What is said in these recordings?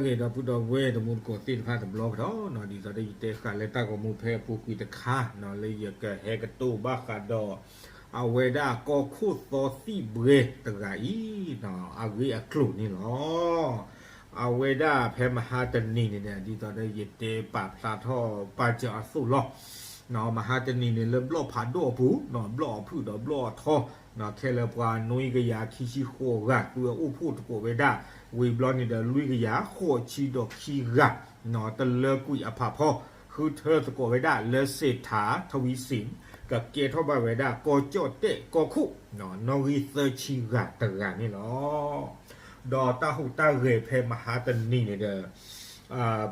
ဂ့ၤ ဒီပုၢ်ဒီဝဲၢ်တံၤသကိးသ့ၣ်တဖၣ်တဘျီကဒီးနီၤ, ဒ်သိးဒီးယတဲဃာ်လၢတၢ်ဂီၤမူဖဲအပူၤကွံာ်တခါနီၤ, လၢယကဟဲကတိၤဘၣ်ဃးဒီး အဝဲဒၣ်ကီၢ်ခိၣ်သီသံၣ်ဘှဲတဂၤအံၤနီၤ, အဂ့ၢ်အကျိၤန့ၣ်လီၤ. အဝဲဒၣ်ဖဲမဟါတနံၤန့ၣ်ဒီး ဒ်သိးဒီးယတဲပာ်ဖျါထီၣ်ပာ်စၢၤအသိးလီၤ. မဟါတနံၤန့ၣ် လၢဘျီၣ်ဖးဒိၣ်အပူၤနီၤ, ဘျီၣ်အဖုၣ်ဒီးဘျီၣ်အထီနီၤ, ခဲလၢာ်ပှၤနွံကယၤခံဆံဃိးဂၤ သုဝဲအိၣ်ဖှိၣ်သကိးဝဲဒၣ်, ဝံၤဘျီန့ၣ်ဒီး လွံၢ်ကယၤဃိးဆံဒီးခံဂၤနီၤ, တလၢကွံာ်အဖးဖီ ဃုထၢသကိးဝဲဒၣ်လၢစ့းထၣ်ထဝံစံၣ် ကကဲထီၣ်ဘၣ်ဝဲဒၣ်ကီၢ်ကၠီၣ်တဲၣ်ကီၢ်ခိၣ်နီၤ, နီၣ်ဂံၢ်သၢဆံဂၤတဂၤန့ၣ်လီၤ. ဒီးတၢ်ဟူးတၢ်ဂဲၤဖဲမဟါတနံၤန့ၣ်ဒီး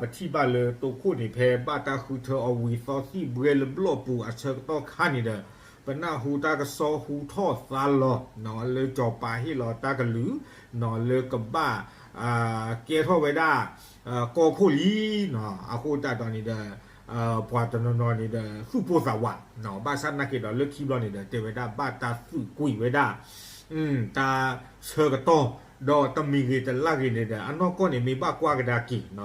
ပထံၣ်ဘၣ်လၢတိခိၣ်န့ၣ် ဖဲဘၣ်တၢ်ဃုထၢအီၤဝံၤသီသံၣ်ဘှဲလၢဘျီၣ်ပူၤအဆၢကတီၢ်ခါန့ၣ်ဒီး ပနၢ်ဟူတၢ်ကစီၣ်ဟူထီၣ်သါလီၤနီၤ, လၢစီၤပၤဟ့ၣ်လီၤတၢ်ကလုၢ်နီၤ, လၢကဘၣ် ကဲထီၣ်ဝဲဒၣ် ကီၢ်ခိၣ်လံနီၤ. အဃိသတးဒီးန့ၣ်ဒီး ပှၤတနီၤနီၤန့ၣ်ဒီး သူၣ်ပိၢ်သးဝးနီၤ, ဘၣ်ဆၣ်နာ်က့ဒီးလၢခံဘျီန့ၣ်ဒီး တဲဝဲဒၣ်ဘၣ်တၢ်သုးကွံာ်ဝဲဒၣ် တၢ်ဆၢကတီၢ်, ဒီးတမံၤဂ့ၤတလၢ်ဂ့ၤန့ၣ်ဒီး အနီၢ်ကီၢ်န့ၣ် မ့ၢ်ဘၣ်ကွၢ်ကဒါက့ၤ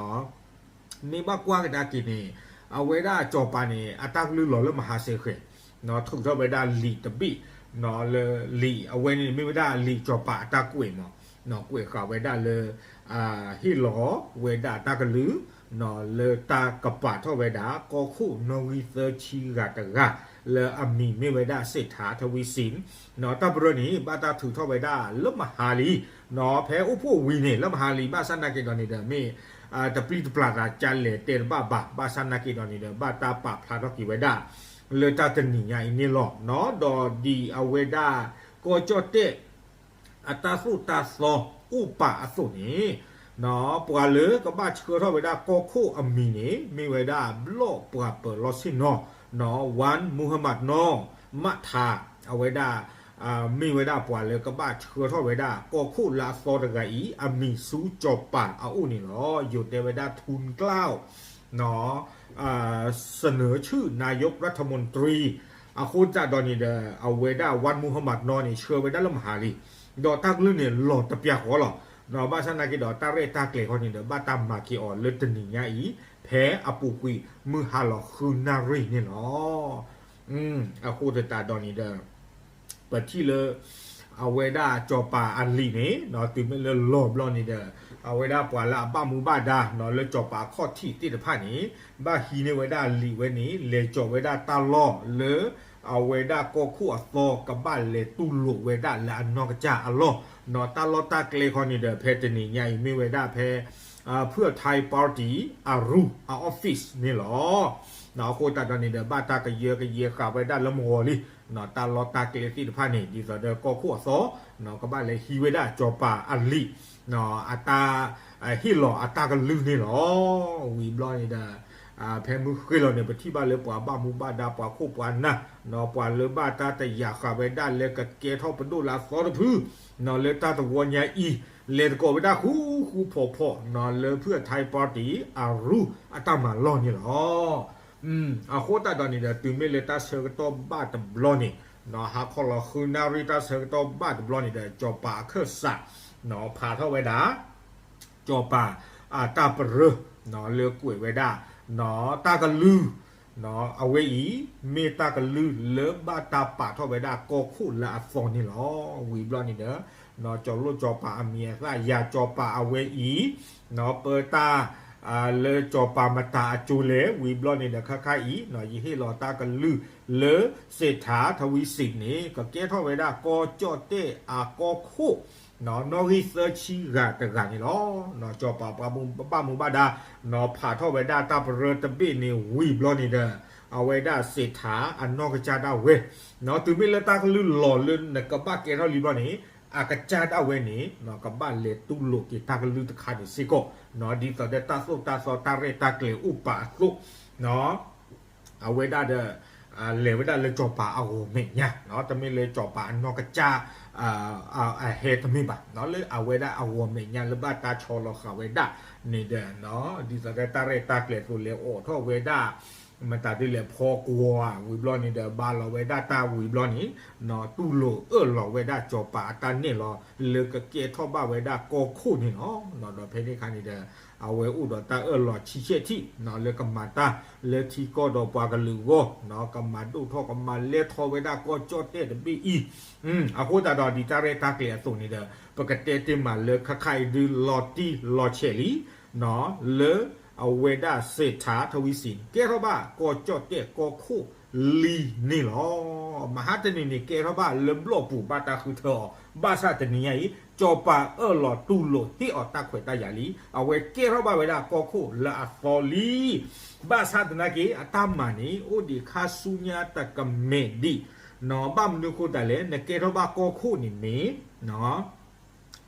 နီၤ, မ့ၢ်ဘၣ်ကွၢ်ကဒါက့ၤန့ၣ် အဝဲဒၣ်စီၤပၤန့ၣ် အတၢ်ကလုၢ်လီၤလၢမဟါစဲဃဲၤနီၤ, ထုးထီၣ်ဝဲဒၣ်လံာ်တဘ့ၣ်နီၤ, လၢလံာ်အဝဲန့ၣ်မ့ၢ်ဝဲဒၣ်လံာ်စီၤပၤအတၢ်ကွဲးမးနီၤ, ကွဲးဃာ်ဝဲဒၣ်လၢ ဟ့ၣ်လီၤဝဲဒၣ်တၢ်ကလုၢ်နီၤ, လၢတၢ်ကပာ်ထီၣ်ဝဲဒၣ် ကီၢ်ခိၣ်နီၣ်ဂံၢ်သၢဆံဂၤတဂၤ လၢအမံၤမ့ၢ်ဝဲဒၣ်စ့းထၣ်ထဝံစံၣ်နီၤ, တၢ်ပရၢန့ၣ် ဘၣ်တၢ်ထုးထီၣ်ဝဲဒၣ်လၢမဟါလံနီၤ, ဖဲအိၣ်ဖှိၣ်ဝံၤန့ၣ် လၢမဟါလံ, ဘၣ်ဆၣ်နာ်က့ဒီးန့ၣ်ဒီး မ့ၢ် တပျံၤတပျၢ်သးကလဲၤတဲတဘၣ်ဘၣ်, ဘၣ်ဆၣ်နာ်က့ဒီးန့ၣ်ဒီး ဘၣ်တၢ်ပာ်ဖျါထီၣ်က့ၤဝဲဒၣ် လၢတၢ်တနံၤညါအံၤန့ၣ်လီၤနီၤ. ဒီးဒ်အဝဲဒၣ် ကီၢ်ကၠီၣ်တဲၣ် အတၢ်သိၣ်တၢ်သီအိၣ်ပာ်အသိးန့ၣ်နီၤ, ပှၤလၢကဘၣ်ဆှၢထီၣ်ဝဲဒၣ်ကီၢ်ခိၣ်အမံၤန့ၣ် မ့ၢ်ဝဲဒၣ်ဘျီၣ်ပှၤပၢၤလီၢ်ဆ့ၣ်နီၤနီၤ, ဝၣ်မူဟမးနီၤ မးထါ, အဝဲဒၣ် မ့ၢ်ဝဲဒၣ်ပှၤလၢကဘၣ်ဆှၢထီၣ်ဝဲဒၣ် ကီၢ်ခိၣ်လၢအသီတဂၤအံၤ အမံၤဆူစီၤပၤအအိၣ်န့ၣ်လီၤ. ယိၤတဲဝဲဒၣ် ထုၣ်ကျၢၣ်နီၤ စနၢၤဆူၣ် นายกรัฐมนตรี အဃိသတးဒီးန့ၣ်ဒီး အဝဲဒၣ် ဝၣ်မူဟမးနီၤန့ၣ် ဆှၢဝဲဒၣ်လၢမဟါလံ, ဒီးတၢ်ကလုၢ်န့ၣ် လီၤတပျၢ်ဃီလီၤနီၤ, ဘၣ်ဆၣ်နာ်က့ဒီး တၢ်ရဲၣ်တၢ်ကျဲၤဃီန့ၣ်ဒီး ဘၣ်တၢ်မၤက့ၤအီၤလၢတနံၤညါအံၤ ဖဲအပူၤကွံာ်မုၢ်ဟါလီၤဃုနၣ်ရံၣ်န့ၣ်လီၤ. အဃိသတးဒီးန့ၣ်ဒီး ပထံၣ်လၢ အဝဲဒၣ်စီၤပၤအလံာ်န့ၣ်နီၤ တုၤမ့ၢ်လၢလီၤဘျီန့ၣ်ဒီး အဝဲဒၣ်ပှၤလၢအဘၣ်မူဘၣ်ဒါနီၤ လၢစီၤပၤအခီၣ်ထံးသ့ၣ်တဖၣ်န့ၣ် ဘၣ်ဟံးန့ၢ်ဝဲဒၣ်အလံာ်ဝဲန့ၣ် လဲၤစိာ်ဝဲဒၣ်တၢ်လီၢ်လၢ အဝဲဒၣ်ကီၢ်ခိၣ်အသီ ကဘၣ်လဲၤတူၢ်လိာ်ဝဲဒၣ်လၢအနီၢ်ကစၢ်အလီၢ်နီၤ. တၢ်လီၢ်တၢ်ကျဲဃီန့ၣ်ဒီး ဖဲတနံၤညါအံၤမ့ၢ်ဝဲဒၣ်ဖဲ ဖုၣ်အထါ party အရူၢ်အ office န့ၣ်လီၤ. အဃိသတးဒီးန့ၣ်ဒီး ဘၣ်တၢ်ကယၢကယဲဃာ်ဝဲဒၣ်လၢမဂီၤလံ တၢ်လီၢ်တၢ်ကျဲသ့ၣ်တဖၣ်န့ၣ် ဒ်သိးဒီးကီၢ်ခိၣ်အသီ ကဘၣ်လဲၤဟံးဝဲဒၣ်စီၤပၤအလံာ် အတၢ် ဟ့ၣ်လီၤအတၢ်ကလုၢ်န့ၣ်လီၤ. ဝံၤဘျီန့ၣ်ဒီး ဖဲမုၢ်ဃ့ၢ်လီၤန့ၣ် ပထံၣ်ဘၣ်လၢပှၤဘၣ်မူဘၣ်ဒါ ပှၤခိၣ်ပှၤနၢ် ပှၤလၢဘၣ်တၢ်တယာ်ဃာ်ဝဲဒၣ်လၢကကဲထီၣ်ပဒိၣ်လၢအသီတဖု လၢတၢ်တဝီညါအံၤ လဲၤသကိးဝဲဒၣ်ဃူဃူဖိးဖိး လၢဖုၣ်အထါ party အရူၢ်အတၢ်မၤလီၢ်န့ၣ်လီၤ. အဃိသတးဒီးန့ၣ်ဒီး တုၤမ့ၢ်လၢတၢ်ဆၢကတီၢ်ဘၣ်တဘျီန့ၣ် ဟါခီလီၤဃုနၣ်ရံၣ်တၢ်ဆၢကတီၢ်ဘၣ်တဘျီန့ၣ်ဒီး စီၤပၤအခၢၣ်စး ဖးထီၣ်ဝဲဒၣ် စီၤပၤအတၢ်ပရၢ လၢကွဲးဝဲဒၣ် တၢ်ကလုၢ် အဝဲအံၤ မ့ၢ်တၢ်ကလုၢ်လၢဘၣ်တၢ်ပာ်ထီၣ်ဝဲဒၣ်ကီၢ်ခိၣ်လၢအသီန့ၣ်လီၤ. ဝံၤဘျီန့ၣ်ဒီး ကၠီၤလိၣ်စီၤပၤအမံၤအသၣ် ယၤစီၤပၤအဝဲအံၤ ပၢတၢ် လၢစီၤပၤမတၤအကၠိလဲၣ် ဝံၤဘျီန့ၣ်ဒီး ခါခါအံၤ ယဟ့ၣ်လီၤတၢ်ကလုၢ်လၢ စ့းထၣ်ထဝံစံၣ်န့ၣ် ကကဲထီၣ်ဝဲဒၣ်ကီၢ်ကၠီၣ်တဲၣ်အကီၢ်ခိၣ် နီၣ်ဂံၢ်သၢဆံဂၤတဂၤန့ၣ်လီၤ. စီၤပၤပှၤဘၣ်မူဘၣ်ဒါ ဖးထီၣ်ဝဲဒၣ်တၢ်ပရၢတဘ့ၣ်န့ၣ်ဝံၤဘျီန့ၣ်ဒီး အဝဲဒၣ်စ့းထၣ်အနီၢ်ကစၢ်ဒၣ်ဝဲ တုၤမ့ၢ်လၢတၢ်ကလုၢ်လီၤလၢနကဘၣ်ကဲထီၣ်လံဘျီန့ၣ် အကစၢ်ဒၣ်ဝဲန့ၣ် ကဘၣ်လဲၤတူၢ်လိာ်က့ၤတၢ်ကလုၢ်တခါန့ၣ်စ့ၢ်ကီး ဒ်သိးဒီးတၢ်သိၣ်တၢ်သီတၢ်ရဲၣ်တၢ်ကျဲၤအိၣ်ပာ်အသိး အဝဲဒၣ်ဒီး လဲၤဝဲဒၣ်လၢစီၤပၤအဂီၢ်မဲာ်ညါ တမ့ၢ်လၢစီၤပၤအနီၢ်ကစၢ် အဟဲတမ့ၢ်ဘၣ် လၢအဝဲဒၣ်အဂီၢ်မဲာ်ညါလၢဘၣ်တၢ်ဆီလီၤဃာ်ဝဲဒၣ်န့ၣ်ဒီး ဒ်သိးဒီးတၢ်ရဲၣ်တၢ်ကျဲၤသိးလဲၤအိးထီၣ်ဝဲဒၣ် မတၤဒ်လဲၣ်ဖီကွီၤဝံၤဘျီန့ၣ်ဒီး ဘါလီၤဝဲဒၣ်တၢ်ဝံၤဘျီန့ၣ် တူၢ်လိာ်အၢၣ်လီၤဝဲဒၣ်စီၤပၤအတၢ်နဲၣ်လီၤ လၢကကဲထီၣ်ဘၣ်ဝဲဒၣ်ကီၢ်ခိၣ်န့ၣ်လီၤ. ဒီးဖဲန့ၣ်အခါန့ၣ်ဒီး အဝဲအိၣ်ဒီးတၢ်အၢၣ်လီၤဆံဆဲၣ်ထံၣ် လၢကမၤတၢ်လၢထံကီၢ်ဒီးပှၤကလုာ်အဂီၢ် ကမၤဒိၣ်ထီၣ်ကမၤလဲၢ်ထီၣ်ဝဲဒၣ်ကီၢ်ကၠီၣ်တဲၣ်တဘ့ၣ်အံၤ အဃိသတးဒီးဒ်တၢ်ရဲၣ်တၢ်ကျဲၤအသိးန့ၣ်ဒီး ပကတဲတ့ၢ်မးလၢခါခါအံၤဒုးလီၤတံၢ်လီၤဆဲးလံ လၢအဝဲဒၣ်စ့းထးထဝံစံ ကဲထီၣ်ဘၣ်ကီၢ်ကၠီၣ်တဲၣ်ကီၢ်ခိၣ်လံန့ၣ်လီၤ. မဟါတနံၤန့ၣ် ကဲထီၣ်ဘၣ်လၢဘျီၣ်ပူၤဘၣ်တၢ်ဃုထၢအီၤ ဘၣ်ဆၣ်တနံၤညါအံၤ စီၤပၤအၢၣ်လီၤတူၢ်လိာ်ဟ့ၣ်အီၤတၢ်ခွဲးတၢ်ယာ်လံ အဝဲကဲထီၣ်ဘၣ်ဝဲဒၣ်ကီၢ်ခိၣ်လၢအသီလံ ဘၣ်ဆၣ်သနာ်က့ အတၢ်မၤန့ၣ် အိၣ်ဒံးခါဆူညါတကမဲာ်ဒံး ဘၣ်မနုၤအဃိသတးလဲၣ် နကဲထီၣ်ဘၣ်ကီၢ်ခိၣ်န့ၣ်မ့ၢ်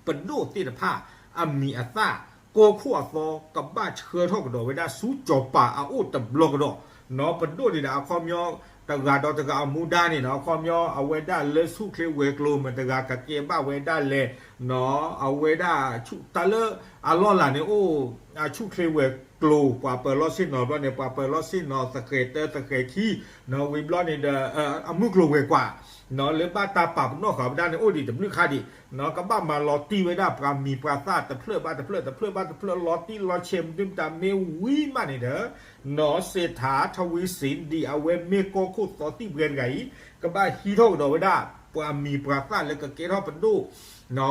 ပဒိၣ်သ့ၣ်တဖၣ် အမံၤအသၣ် ကီၢ်ခိၣ်အသီ ကဘၣ်ဆှၢထီၣ်ကဒီးဝဲဒၣ်ဆူစီၤပၤအအိၣ်တဘျီကဒီး ပဒိၣ်န့ၣ်ဒီးအခီပညီ တဂၤဒီးတဂၤအမူဒါန့ၣ်ဒီး အခီပညီ အဝဲဒၣ်လၢဆူၣ်ချ့ဝဲၤကျိၤ မတၤတဂၤကကဲဘၣ်ဝဲဒၣ်လဲၣ် အဝဲဒၣ်ဆူၣ်တၢ်လၢအလီၢ်လၤန့ၣ် အိၣ် အဆူၣ်ချ့ဝဲၤကျိၤ ပှၤပၢၤလီၢ်ဆ့ၣ်နီၤဘျီန့ၣ် ပှၤပၢၤလီၢ်ဆ့ၣ်နီၤသဃဲၤတၢသဃဲၤခံ ဝံၤဘျီန့ၣ်ဒီး အမုၢ်ကျိၤဝဲၤကွာ် လၢဘၣ်တၢ်ပာ်ပနီၣ်ဃာ်ဝဲဒၣ်န့ၣ် အိၣ်ဒံးတဘျုးခါဒံး ကဘၣ်မၤလီၤတံၢ်ဝဲဒၣ်ပှၤမံၤပှၤသၣ်တဖျၢၣ်ဘၣ်တဖျၢၣ် တဖျၢၣ်ဘၣ်တဖျၢၣ် လီၤတံၢ်လီၤဆဲးမနုၤမတၤမ့ၢ်ဝံၤမးန့ၣ်ဒီး နီၢ်စ့းထးထဝံစံ ဒ်အဝဲမ့ၢ်ကီၢ်ခိၣ်သီသံၣ်ပှဲၤတဂၤအံၤ ကဘၣ်ဟံးထီၣ်ကဒီးဝဲဒၣ် ပှၤမံၤပှၤသၣ်လၢကကဲထီၣ်ပဒိၣ်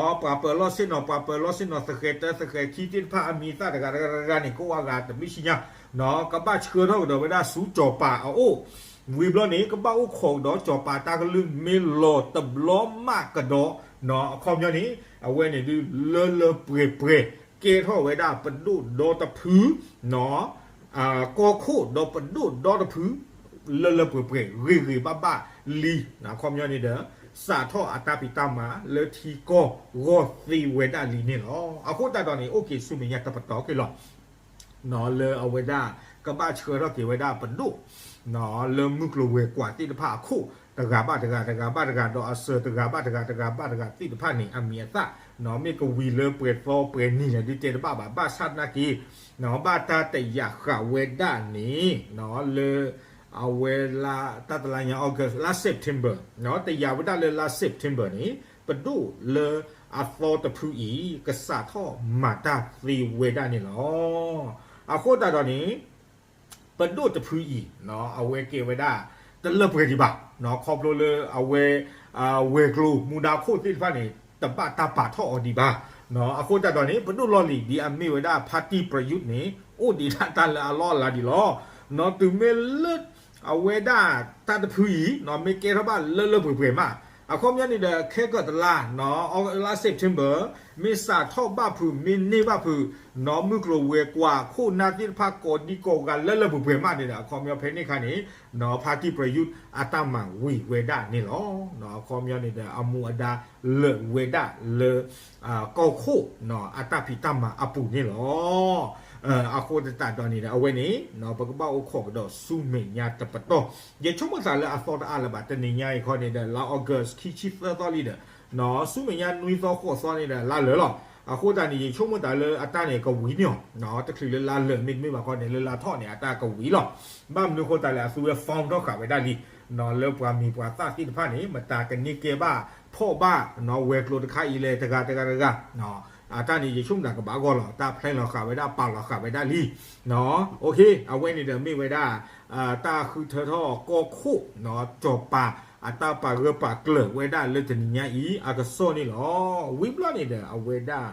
ပှၤပၢၤလီၢ်ဆ့ၣ်နီၤ ပှၤပၢၤလီၢ်ဆ့ၣ်နီၤသဃဲၤတၢသဃဲၤခံသ့ၣ်တဖၣ် အမံၤအသၣ်တဂၤတဂၤတဂၤတဂၤန့ၣ် ကိးဝဲဂၤတမ့ၢ်ဆံညါ ကဘၣ်ဆှၢထီၣ်ကဒီးဝဲဒၣ်ဆူစီၤပၤအအိၣ် ဝံၤဘျီန့ၣ် ကဘၣ်အိၣ်ခိးကဒီးစီၤပၤတၢ်ကလုၢ်မ့ၢ်လီၤတဘျီမးကဒီး အခီပညီန့ၣ် အဝဲန့ၣ်ဒုးလၢလၢပှဲၤပှဲၤ ကဲထီၣ်ဝဲဒၣ်ပဒိၣ်ဒီတဖု ကီၢ်ခိၣ်ဒီးပဒိၣ်ဒီတဖု လၢလၢပှဲၤပှဲၤ ဂ့ၤဂ့ၤဘၣ်ဘၣ်လံ အခီပညီန့ၣ်ဒီး စးထီၣ်အတၢ်ဖံးတၢ်မၤလၢထံကီၢ်ဂီၢ်သ့ဝဲဒၣ်လံန့ၣ်လီၤ. အဃိသတးဒီးန့ၣ် အိၣ်က့ၤဆူမဲာ်ညါတပတီၢ်က့ၤလီၤ လၢအဝဲဒၣ် ကဘၣ်ဆှၢထီၣ်က့ၤဝဲဒၣ်ပဒိၣ် လၢမုၢ်ကျိၤဝဲၤကွာ်သ့ၣ်တဖၣ်အခိၣ် တဂၤဘၣ်တဂၤ တဂၤဘၣ်တဂၤ ဒီးအစၢၤတဂၤဘၣ်တဂၤ တဂၤဘၣ်တဂၤသ့ၣ်တဖၣ်န့ၣ် အမံၤအသၣ် မ့ၢ်ကဝံၤလၢပှဲၤသီပှဲၤနံၤလဲၣ်ဒုးတဲတဘၣ်ဘၣ် ဘၣ်ဆၣ်သနာ်က့ ဘၣ်တၢ်တယာ်ဃာ်ဝဲဒၣ်န့ၣ် လၢ အဝဲလၢ တၢ်တလါညါ August လါ September တယာ်ဝဲဒၣ်လၢလါ September န့ၣ် ပဒိၣ်လၢအသီတဖုအံၤ ကစးထီၣ်မၤတၢ်သ့ဝဲဒၣ်န့ၣ်လီၤ. အဃိသတးဒီးန့ၣ် ပဒိၣ်တဖုအံၤ အဝဲကဲဝဲဒၣ် တလၢပှဲၤဒံးဘၣ် ခီဖျိလၢအဝဲ ဝဲၤကျိၤမူဒါခိၣ်သ့ၣ်တဖၣ်န့ၣ် တဘၣ်တၢ်ပာ်ထီၣ်အီၤဒံးဘၣ် အဃိသတးဒီးန့ၣ် ပဒိၣ်လီၢ်လံၤဒ်အမ့ၢ်ဝဲဒၣ် ဖါတံၢ်ပြယူးန့ၣ် အိၣ်ဒံးဒၣ်တၢ်လၢအလီၢ်အလၤဒံးလီၤ. တုၤမ့ၢ်လၢ အဝဲဒၣ်တၢ်တဖုအံၤ မ့ၢ်ကဲထီၣ်ဘၣ်လၢလၢပှဲၤပှဲၤမး အခီပညီန့ၣ်ဒီး ခဲကၢၣ်တလါ လါ September မ့ၢ်စးထီၣ်ဘၣ်ဖုး မ့ၢ်န့ၢ်ဘၣ်ဖုး မုၢ်ကျိၤဝဲၤကွာ်ခိၣ်နၢ်သ့ၣ်တဖၣ်ကိးဒံကိးဂၤလၢလၢပှဲၤပှဲၤမးန့ၣ်ဒီး အခီပညီဖဲန့ၣ်အခါန့ၣ် ဖါတံၢ်ပြယူးအတၢ်မၤဝံၤဝဲဒၣ်န့ၣ်လီၤ. အခီပညီန့ၣ်ဒီး အမူအဒါလၢာ်ဝဲဒၣ်လၢ ကီၢ်ခိၣ် အတၢ်ဖံးတၢ်မၤအပူၤန့ၣ်လီၤ. အဃိသတးဒီးန့ၣ်ဒီး အဝဲန့ၣ် ပကဘၣ်အိၣ်ခိးကဒီးဆူမဲာ်ညါတပတီၢ် ယဆိကမိၣ်သးလၢအသီတအါလၢၤဘၣ် တနံၤညါအံၤခီန့ၣ်ဒီး လါ August ခံဆံသၢသီလံဒီး ဆူမဲာ်ညါနွံသီဃိးသီန့ၣ်ဒီး လါလၢာ်လီၤ. အဃိသတးန့ၣ် ယဆိကမိၣ်သးလၢအတၢ်န့ၣ်ကဝံၤန့ၢ်အီၤ တချုးလၢလါလၢာ်မ့တမ့ၢ်ဘၣ်ခီန့ၣ် လၢလါထီၣ်န့ၣ် အတၢ်ကဝံၤလီၤ. ဘၣ်မနုၤအဃိသတးလဲၣ် အသုဝဲ form ထီၣ်ဃာ်ဝဲဒၣ်လံ လၢပှၤမံၤပှၤသၣ်သ့ၣ်တဖၣ်န့ၣ် မတၤကန့ၢ်ကဲဘၣ် ဖီၣ်ဘၣ် ဝဲၤကျိၤတခါအံၤလဲၣ် တဂၤတဂၤတဂၤ အတၢ်န့ၣ် ယဆိကမိၣ်သးကဘၣ်ဂီၢ်လီၤ တၢ် plan လီၤဃာ်ဝဲဒၣ် ပာ်လီၤဃာ်ဝဲဒၣ်လံ အဝဲန့ၣ်ဒီးမ့ၢ်ဝဲဒၣ် တၢ်ဃုထၢထီၣ်ကီၢ်ခိၣ် စီၤပၤ အတၢ်ပာ်ဂၢၢ်ပာ်ကျၢၤဝဲဒၣ်လၢတနံၤညါအံၤ အကစီၣ်န့ၣ်လီၤ. ဝံၤဘျီန့ၣ်ဒီး အဝဲဒၣ်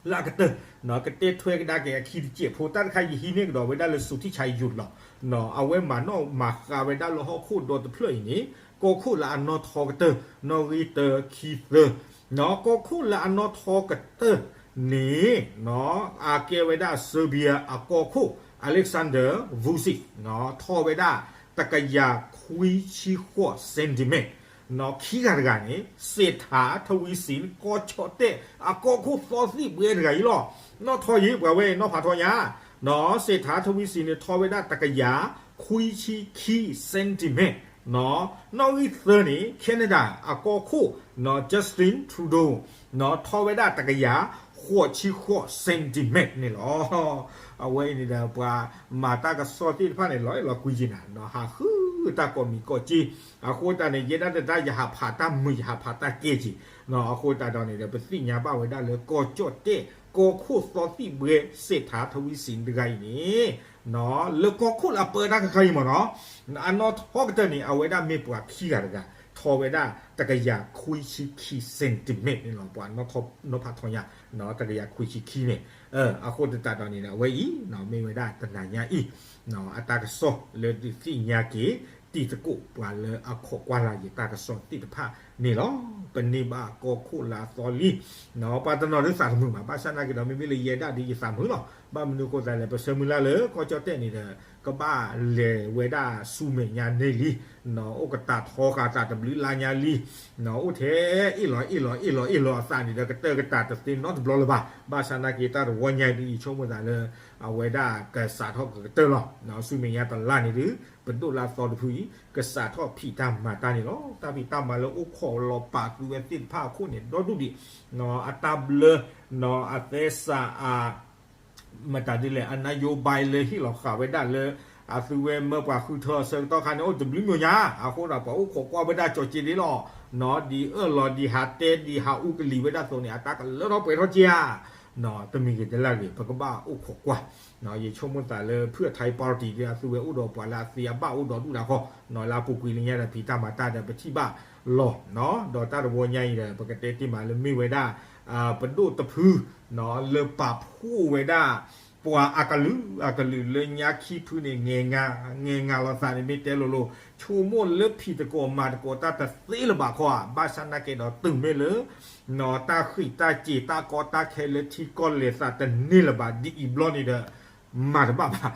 လၢအကတၢၢ် ကတဲထွဲကဒါက့ၤအခံတစဲးဖိ တၢ်တခါယဟံးန့ၢ်ကဒီးဝဲဒၣ်လၢ စူၤထံၣ်ဆါယိၤလီၤ. အဝဲမၤနီၣ်မၤဃါဝဲဒၣ်လၢဟီၣ်ခိၣ်ဒီတဖျၢၣ်အံၤန့ၣ် ကီၢ်ခိၣ်လၢအနီၣ်ထီကတၢၢ် နီၣ်ဂံၢ်တၢခံသၢ ကီၢ်ခိၣ်လၢအနီၣ်ထီကတၢၢ်န့ၣ် အကဲဝဲဒၣ် Serbia အကီၢ်ခိၣ် Aleksandar Vučić ထီၣ်ဝဲဒၣ်တကယၤခွံဆံဃိး centimeter ခံဂၤတဂၤန့ၣ် စ့းထးထဝံစံ ကီၢ်ကၠီၣ်တဲၣ် အကီၢ်ခိၣ်သီသံၣ်ပှဲၤတဂၤအံၤလီၤ. နီၣ်ထီယံၤ ပှၤဝဲနီၣ်ဖးထီညါ စ့းထးထဝံစံန့ၣ် ထီၣ်ဝဲဒၣ်တကယၤခွံဆံခံ centimeter နီၣ်ဂံၢ်သၢန့ၣ် Canada အကီၢ်ခိၣ် Justin Trudeau ထီၣ်ဝဲဒၣ်တကယၤဃိးဆံဃိး centimeter န့ၣ်လီၤ. အဝဲအံၤန့ၣ်ဒီး ပှၤမၤတၢ်ကစီၣ်သ့ၣ်တဖၣ်န့ၣ် လီၤအဲၣ်လီၤကွံက့ၤနၤ ဟးဃုတၢ်ကိးမံၤကိးက့ အဃိသတးန့ၣ် ယဲဒၣ်တၢ်ယဟးဖးတၢ်မုာ် ယဟးဖးတၢ်ကဲက့ၤ အဃိသတးဒီးန့ၣ်ဒီး ပသ့ၣ်ညါဘၣ်ဝဲဒၣ်လၢကီၢ်ကၠီၣ်တဲၣ် ကီၢ်ခိၣ်သီသံၣ်ဘှဲစဲးထးထဝံစံးတဂၤအံၤန့ၣ် လၢကီၢ်ခိၣ်လၢအပၢတၢ်ခါခါအံၤမ့ၢ်နီၤ အနီၣ်ထီကတၢၢ်န့ၣ် အဝဲဒၣ်မ့ၢ်ပှၤခံဂၤတဂၤ ထီဝဲဒၣ်တကယၤခွံဆံခံ centimeter န့ၣ်လီၤ ပှၤနီၣ်ဖးထီညါ တကယၤခွံဆံခံန့ၣ် အဃိသတးဒီးန့ၣ် အဝဲအံၤ မ့ၢ်ဝဲဒၣ်တနၤညါအံၤ အတၢ်ကစီၣ်လၢဒုးသ့ၣ်ညါက့ၤ တံၤသကိးပှၤလၢအခိးကွၢ်လၢ်ယတၢ်ကစီၣ်သ့ၣ်တဖၣ်န့ၣ်လီၤ. ပန့ၢ်ဘၣ်ကီၢ်ခိၣ်လၢအသီလံ ပှၤတနီၤဒုးသးတမုာ်ဘၣ် ဘၣ်ဆၣ်နာ်က့ဒီး မ့မ့ၢ်လၢယဲဒၣ်ဒ်ယသးမုာ်လီၤ. ဘၣ်မနုၤအဃိသတးလဲၣ် ပဆၢမုၢ်လၢ်လၢကီၢ်ကၠီၣ်တဲၣ်န့ၣ်ဒီး ကဘၣ်လဲၤဝဲဒၣ်ဆူမဲာ်ညါန့ၢ်လံ အိၣ်ကတၢ်ထီဃာ်တၢ်တဘျုးလါညါလံ အိၣ်ထဲအ့ၣ်လီၤအ့ၣ်လီၤအ့ၣ်လီၤအ့ၣ်လီၤအသးန့ၣ်ဒီး ကတၢၢ်ကတၢ်တသ့နီတဘျီလၢၤဘၣ်. ဘၣ်ဆၣ်နာ်က့တၢ်တဝီညါဒ်အံၤ ဆိကမိၣ်သးလၢ အဝဲဒၣ်ကစးထီၣ်ကကတၢၢ်လီၤ. ဆူမဲာ်ညါတလါန့ၣ်ဒုး ပဒိၣ်လၢအသီတဖုအံၤ ကစးထီၣ်ဖံးတၢ်မၤတၢ်န့ၣ်လီၤ. တၢ်ဖံးတၢ်မၤလၢအိၣ်ခိးလီၤပာ်သုဝဲသ့ၣ်တဖၣ်အခိၣ်န့ၣ် ဒီဒူၣ်ဒံး အတၢ်ဘျၢ အသဲစးအ မတၤဒ်လဲၣ် အ นโยบาย လၢဟ့ၣ်လီၤဃာ်ဝဲဒၣ်လၢ အသုဝဲမၢပှၤဃုထၢအဆၢကတီၢ်ခါန့ၣ် အိၣ်တဘျုးမိၢ်ညါ အဃိဒီးပှၤအိၣ်ခိးကွၢ်ဝဲဒၣ်ကၠီၤက့ဒ်လီၤ. ဒ်အၢၣ်လီၤဒ်ဟးတဲဒ်ဟးအူကလံၤဝဲဒၣ်အသိးန့ၣ် အတၢ်ကလၢထီၣ်ပှဲၤထီၣ်က့ဧါ တမံၤဂ့ၤတလၢ်ဂ့ၤ ပကဘၣ်အိၣ်ခိးကွၢ် ယဆိကမိၣ်သးလၢ ဖုၣ်အထါအံၤ party ဒ်အသုဝဲအိၣ်ဒီးပှၤလၢအသ့အဘၣ်အိၣ်ဒီးဒူၣ်တၢ်ခီ လၢအပူၤကွံာ်လၢညါဒီးဖံးတၢ်မၤတၢ်ဒီးပထံၣ်ဘၣ်လီၤ. ဒီးတၢ်တဝီညါအံၤဒီး ပကတဲတ့ၢ်မးလၢမ့ၢ်ဝဲဒၣ် ပဒိၣ်တဖု လၢပာ်ဖှိၣ်ဝဲဒၣ် ပှၤအကလုာ်အကလုာ်လၢညါခံဖုန့ၣ် ငဲၤငါ ငဲၤငါလိာ်သးန့ၣ် မ့ၢ်တဲလိၤလိၤ ဆိကမိၣ်လၢဖံးသကိးမၤသကိးတၢ်တသ့လၢၤဘၣ်ခီဧါ. ဘၣ်ဆၣ်နာ်က့ဒီးတုၤမ့ၢ်လၢ တၢ်ဃံးတၢ်စ့ၤတၢ်ကီတၢ်ခဲလၢထံကီၢ်လဲၤသးတန့ၢ်လၢၤဘၣ်ဒ်အံၤဘျီန့ၣ်ဒီး မၤတဘၣ်ဘၣ်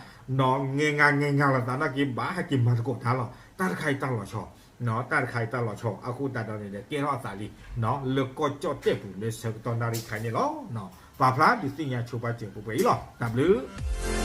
ငဲၤငါငဲၤငါလိာ်သးနာ်က့ ဘၣ်ဟဲက့ၤမၤသကိးတၢ်လီၤ. တၢ်တခါအံၤတၢ်လီၤဆီ တၢ်တခါအံၤတၢ်လီၤဆီ အဃိသတးဒီးန့ၣ်ဒီး ကဲထီၣ်အသးလံ လၢကီၢ်ကၠီၣ်တဲၣ်ပူၤလၢဆၢကတီၢ်နၣ်ရံၣ်ခါန့ၣ်လီၤ. ပာ်ဖျါဒုးသ့ၣ်ညါဆိပာ်စၢၤပှဲၤပှဲၤအံၤလီၤ. တၢ်ဘျုး